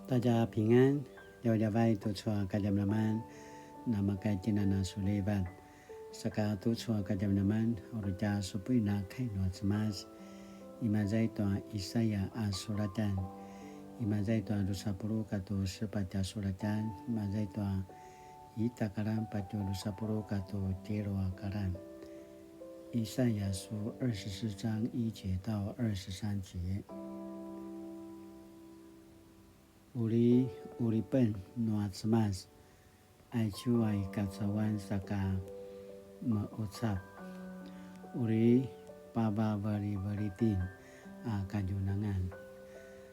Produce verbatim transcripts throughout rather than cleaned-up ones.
大家平安, djavadjavay tucu a kadjamadjaman, namakay tinana sulivat. Saka tucu a kadjamadjaman, uri tja supuin a kai nua Cemas. Imaza i tua Isaya a sulatan. Imaza i tua dusa puluq katua sepatj a sulatan. Imaza i tua ita kalan patje dusa puluq katua tjelu a kalan. 以赛亚书二十四章一节到二十三节。 Uri, uri pen nua Cemas, aicu a i kacauan saka mequcap. Uri pavavelivelitin a kadjunangan.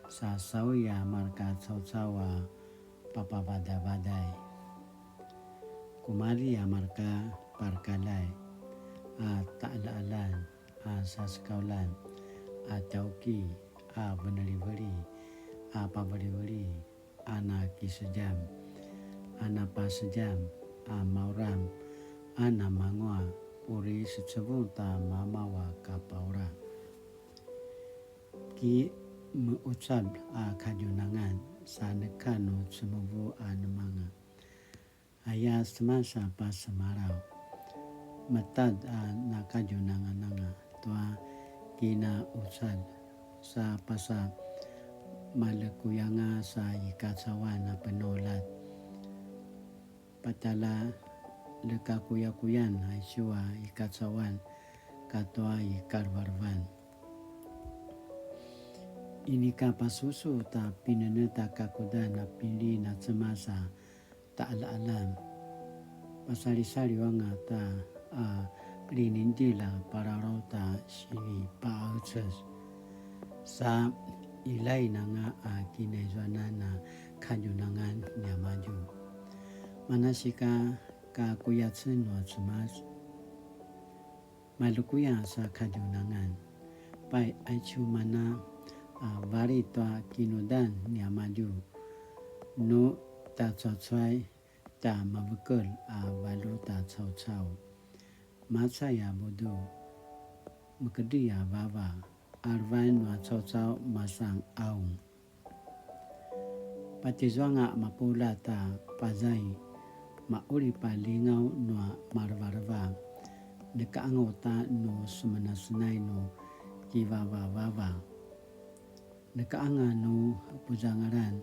Sa sauya marka caucau a papavadavaday. Kumalji a marka parakaljay a ta'alja'aljan a sasekaulan a tjauki a veneliveli a paveliveli a nakisedjam a napasedjam a mauram a namangua uri secevung ta mamaw a kapaura. Ki mequcap a kadjunangan sa neka nu cemuvu a nemanga. Aya Cemas a pasemalaw. Metad a nakadjunangananga tua kinaqucap sa pasa malekuyanga sa i kacauan a penuljat. Patjala lekakuyakuyan aicu a i kacauan katua i kalevelevan. Inika pasusu ta pinenetj a kakudan a pinili na Cemas a ta'alja'aljan. Pasalisaliw anga ta a linindil a palalaut a sinipa'ecez. Sa ilain anga a kinaizuanan a kadjunangan niamadju. Manasika kakuyacen nua Cemas. Malekuya sa kadjunangan. Pai aicu mana a valit tua kinudan niamadju. Nu tacaucauay ta mavekel a valut a caucau. Macay a budu, mekedri a vava, alvan nua caucau masan aung. Patjezuanga mapuljat a pazay, maqulip a lingaw nua malevaleva, neka anga uta nu semenasenay nu kivavavava, neka anga nu puzangalan,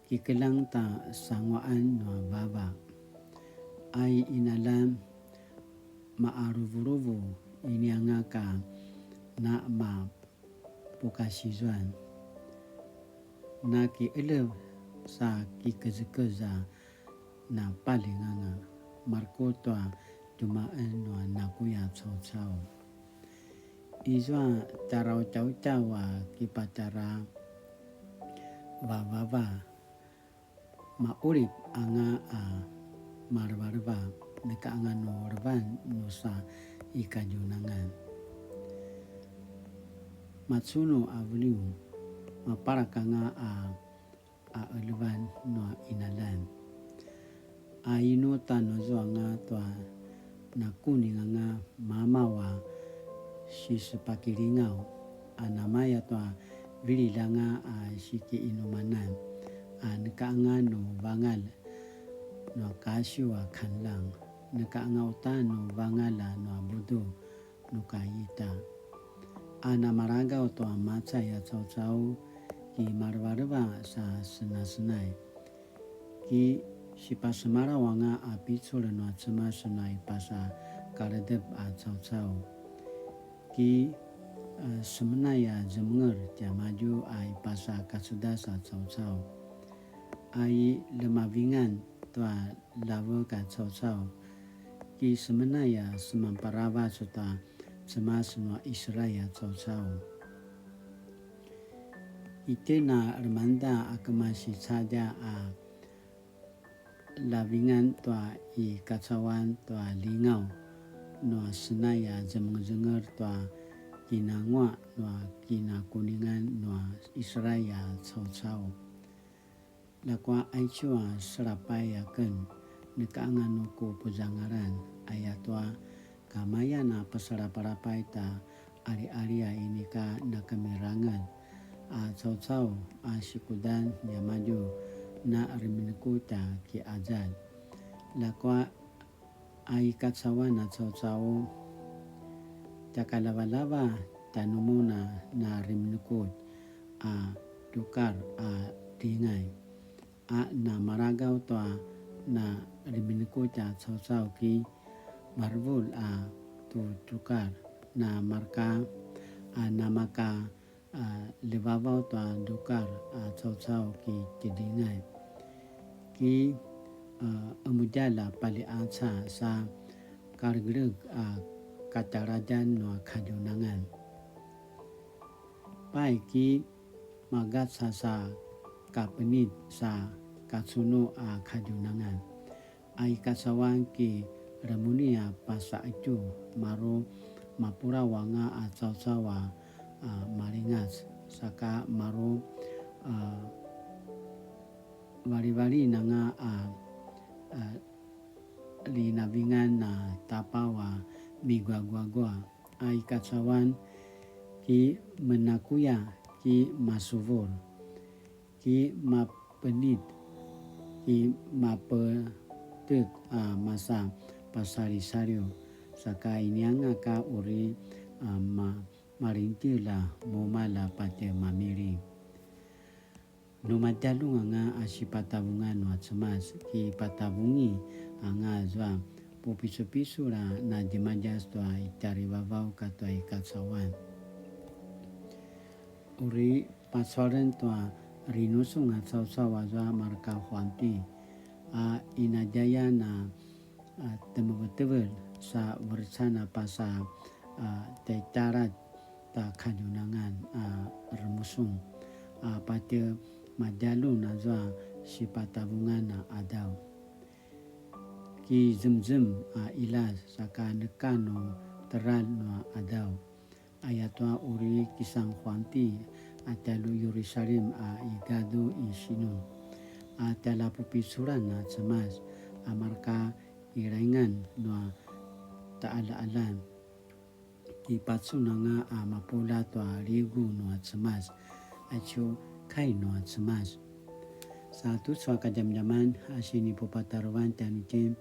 kikeljang ta sanguaqan nua vava. A i qinaljan maqaluvuluvu, inianga ka na mapukasizuan, na kiqelev sa kikezekez a na paljinganga, marekutj tua tjumaen nua nakuya caucau. Izua tjarautjautjaw a kipatjara vavava, maqulip anga a malevaleva, neka anga nu levan nu sa i kadjunangan. Macunu a veliu, mapalak anga a a qelevan nua qinaljan. A inu ta nuzuanga tua nakuning anga mamaw a sisepakilingaw, a namaya tua vililj anga a sikiqinumanan, a neka anga nu vangalj nua kasiw a kanlang, neka anga uta nu vangalj a nua budu, nu ka ita. A namalagaw tua macay a caucau ki malevaleva sa senasenay. Ki sipasemalaw anga a picul nua Cemas nua i pasa kaledep a caucau. Ki, eh, semenay a zemenger tiamadju a i pasa kacedas a caucau. A i lemavingan tua lavek a caucau. Ki semenay a semanparavac uta Cemas nua Israil a caucau. Itjen a lemangeda a kemasi cadja a lavingan tua i kacauan tua lingaw nua senay a zemengezenger tua kinanguaq nua kinakuningan nua Israil a caucau. Ljakua aicu a selapay aken, neka anga nu ku puzangalan, ayatua kamayan a pasalapalapay ta aliali a inika nakemirangez, a caucau a sikudan niamadju na reminekutj a kiqazal. Ljakua a i kacauan a caucau, tjakalavalava tjanumun a na reminekutj a tukar a dingay, a namalagaw tua na reminekutj a caucau ki marvul a tu tukar, na marka a namaka a ljevavaw tua tukar a caucau ki tjidingay, ki, a, emudjal a paliaca sa kalegeleg a kataladjan nua kadjunangan. Pai ki magaca sa kapenit sa kacunu a kadjunangan. A i kacauan ki lemuni a pasaqetju, maru mapulaw anga a caucau a, a, malingac, saka maru, a, valivalin anga a, a, linavingan a tapaw a miguaguagua. A i kacauan ki menakuya, ki masuvur, ki mapenit, ki mapetek a masa pasalisaliw, saka inianga ka uri a ma-, malintil a mumalj a patje mamiling. Nu matjalung anga a sipatavungan nua Cemas, kipatavungi anga azua pupicupicul a na djemadjas tua i tjarivavaw katua i kacauan. Uri pacualen tua rinusung a caucau azua marka huanti, a inadjayan a, a, temevetevel sa verecan a pasa, a, tjaitalat ta kadjunangan a remusung, a patje madjalun azua sipatavungan a qadaw. Kizemzem a qiljas saka neka nu teljar nua qadaw. Ayatua uri kisan huanti a tjalju Yerusalim a i gadu i Sinun, a tjaljapupiculan a Cemas, a marka ilaingan nua taqaljaqaljan. Kipacun anga a mapuljat tua ligu nua Cemas, aicu kai nua Cemas. Sa tucu a kadjamadjaman a sinipupatarevan tjanuitjen,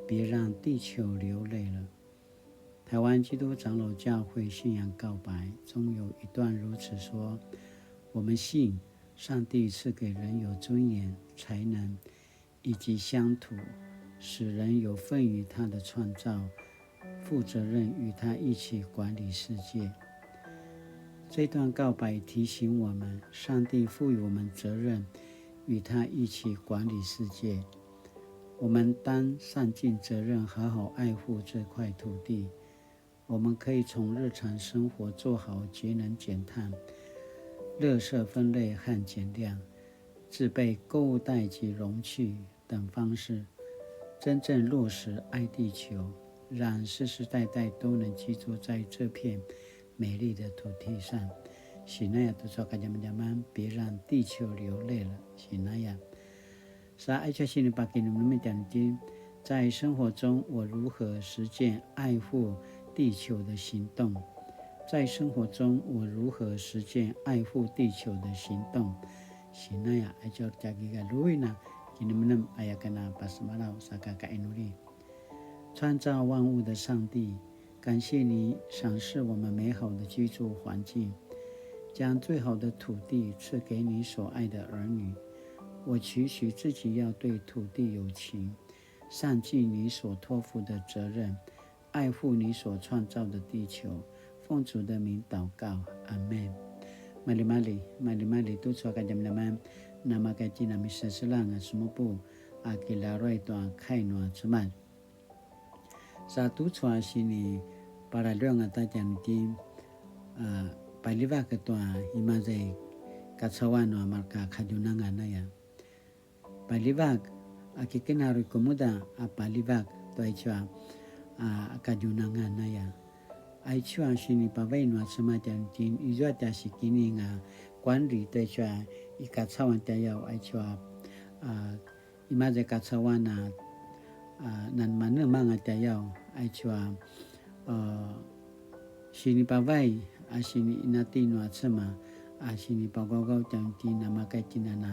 别让地球流泪了。台湾基督长老教会信仰告白中有一段如此说：我们信上帝赐给人有尊严、才能以及乡土，使人有份于他的创造，负责任与他一起管理世界。这段告白提醒我们，上帝赋予我们责任，与他一起管理世界。我们当善尽责任，好好爱护这块土地。我们可以从日常生活做好节能减碳、垃圾分类和减量、自备购物袋及容器等方式，真正落实爱地球，让世世代代都能居住在这片美丽的土地上。Sinaya tucu a kadjamadjaman, 别让地球流泪了。Sinaya. Sa aicu a sinipakinemnem tjanuitjen, 在生活中我如何实践爱护地球的行动？在生活中我如何实践爱护地球的行动？Sinaya, aicu a tjakigaljuin a kinemnem aya ken a pasemalaw saka kainuli. 创造万物的上帝，感谢你赏赐我们美好的居住环境，将最好的土地赐给你所爱的儿女。我期许自己要对土地有情，善尽你所托付的责任，爱护你所创造的地球。奉主的名祷告，阿们。Maljimalji, maljimalji tucu a kadjamadjaman, namaka tjen a miseselang a semupu a kilaruay tua kai nua Cemas. Sa tucu a sini palaluang a tjanuitjen, a, paljivak tua imaza i kacauan nua marka kadjunangan aya. Paljivak, a ki ken a uri kemuda a paljivak tua aicu a, a, kadjunangan aya. Aicu a sinipavai nua Cemas tjanuitjen, izua tja sikining a kuanri tua aicu a i kacauan tjayaw, aicu a, a, imaza i kacauan a, a, nanemanemanga tjayaw, aicu a, a, sinipavai a siniinati nua Cemas, a sinipagawgaw tjanuitjen a makaya tjen a na,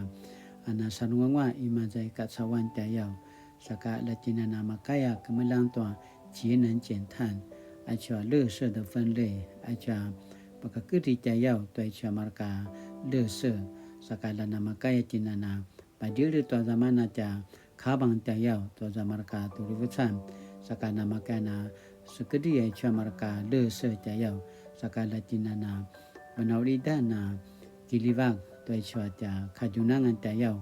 a na sarunguanguaq imaza i kacauan tjayaw. Saka la tjen a na makaya kemeljang tua 节能减碳, aicu a 垃圾的分类, aicu a pakakedri tjayaw tua aicu a mareka 垃圾, saka la na makaya tjen a na padjele tua zamana tja kavang tjayaw tua za mareka turivucan, saka na makaya na sekedri aicu a mareka 垃圾 tjayaw, saka la tjen a na penaulidan a kiljivak tua aicu a tja kadjunangan tjayaw,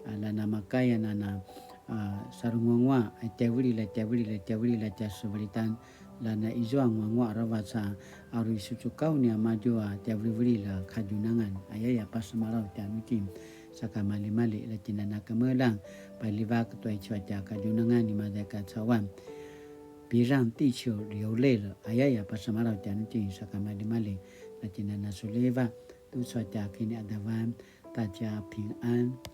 a la na makaya na na, a, sarunguanguaq, a tjaivililj, a tjaivililj, a tjaivililj a tja sevelitan, la na izua nguanguaq aravac a, a uri sucukaw niamadju a tjaivilivililj a kadjunangan, ayaya pasemalaw tjanuitjen, saka malimali la tjen a na kemeljang, paljivak tua aicu a tja kadjunangan imaza i kacauan. 别让地球流泪了, ayaya pasemalaw tjanuitjen, saka malimali la tjen a na suliva, tucu a tja kiniqadavan, ta tja 平安.